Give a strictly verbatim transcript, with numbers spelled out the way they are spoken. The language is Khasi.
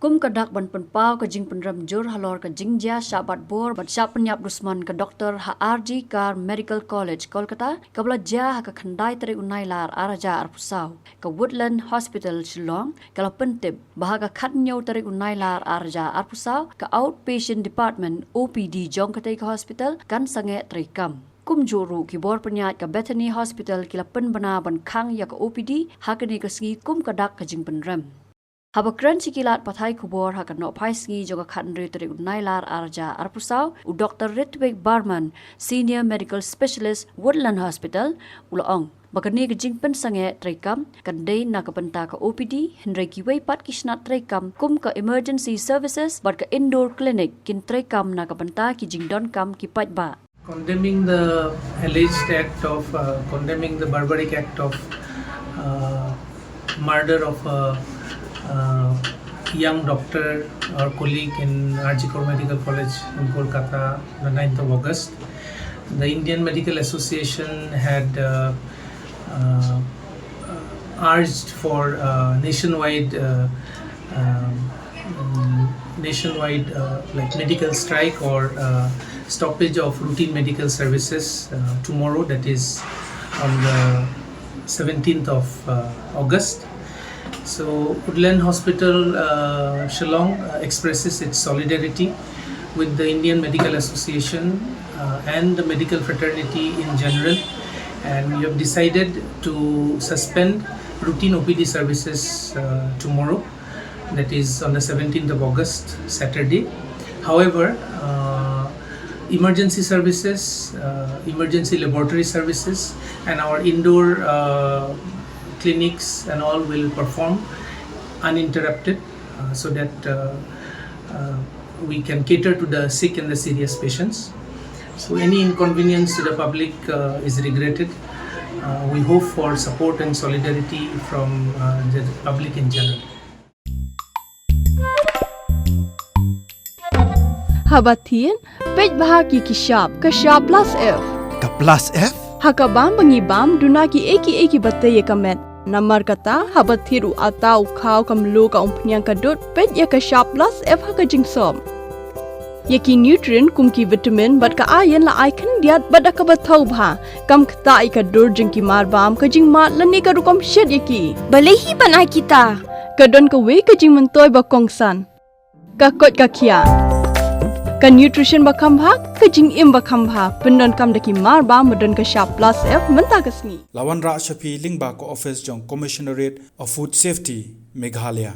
Kum ka dak ban pynpaw ka jingpynrem jur halor ka jingjia shah bat bor bad shah pynïap dusmon ka doktor ha R G Kar Medical College, Kolkata, kaba la jia ha ka khyndai tarik u Nailar ar hajar arphew saw, ka Woodland Hospital, Shillong, ka la pyntip ba ha ka khathynñiew tarik u Nailar ar hajar arphew saw, ka Outpatient Department, O P D, jong katei ka hospital kan sangeh treikam. Kumjuh ruh, ki bor pynïaid ka Bethany Hospital ki la pynbna ban khang ïa ka O P D ha kane ka sngi kum ka dak ka jingpynrem. Haba kren sha ki lad pathai khubor ha ka nohphai sngi jong ka khathynriew tarik u Nailar ar hajar arphew saw, u Doktor Ritwik Barman, Senior Medical Specialist, Woodland Hospital, u la ong ba kane ka jingpynsangeh treikam kan dei na ka bynta ka O P D, hynrei kiwei pat ki snat treikam kum ka emergency services bad ka indoor clinic kin treikam na ka bynta ki jingdonkam ki paidbah. Condemning the alleged act of, uh, condemning the barbaric act of, uh, murder of a, uh, young doctor or colleague in R G Kar Medical College in Kolkata, the ninth of August. The Indian Medical Association had, uh, uh, urged for, uh, nationwide, uh, um, um, nationwide, uh, like, medical strike or, uh, stoppage of routine medical services, uh, tomorrow, that is on the seventeenth of, uh, August. So Woodland Hospital, uh, Shillong, uh, expresses its solidarity with the Indian Medical Association, uh, and the medical fraternity in general, and we have decided to suspend routine O P D services, uh, tomorrow, that is on the seventeenth of August, Saturday. However, uh, emergency services, uh, emergency laboratory services, and our indoor, uh, clinics and all will perform uninterrupted, uh, so that, uh, uh, we can cater to the sick and the serious patients. So any inconvenience to the public, uh, is regretted. Uh, we hope for support and solidarity from, uh, the public in general. Haba thied, peit bha ïa ki shap, ka shap plus F. Ka plus F? Ha ka bam ba ngi bam, duna kiei kiei kiba tei ïa ka met. Namar kata, haba thied u atta, u khaw, ka mluh, ka umphniang, ka dud, peit ïa ka shap plus F ha ka jingsop. Ïa ki nutrient kum ki vitamin bad ka iron la ai khyndiat bad da kaba thaw bha, kam ktah ïa ka dur jong ki marbam, ka jingmad lane ka rukom shet ïa ki. Balei hi ban ai kita? Ka don kawei ka jingmyntoi ba kongsan. Ka koit ka khiah. Ka nutrition ba kham bha, ka jingim ba kham bha, pyndonkam da ki marbam ba don ka shap plus F mynta ka sngi. La wanrah sha phi lyngba ka office jong Commissionerate of Food Safety, Meghalaya.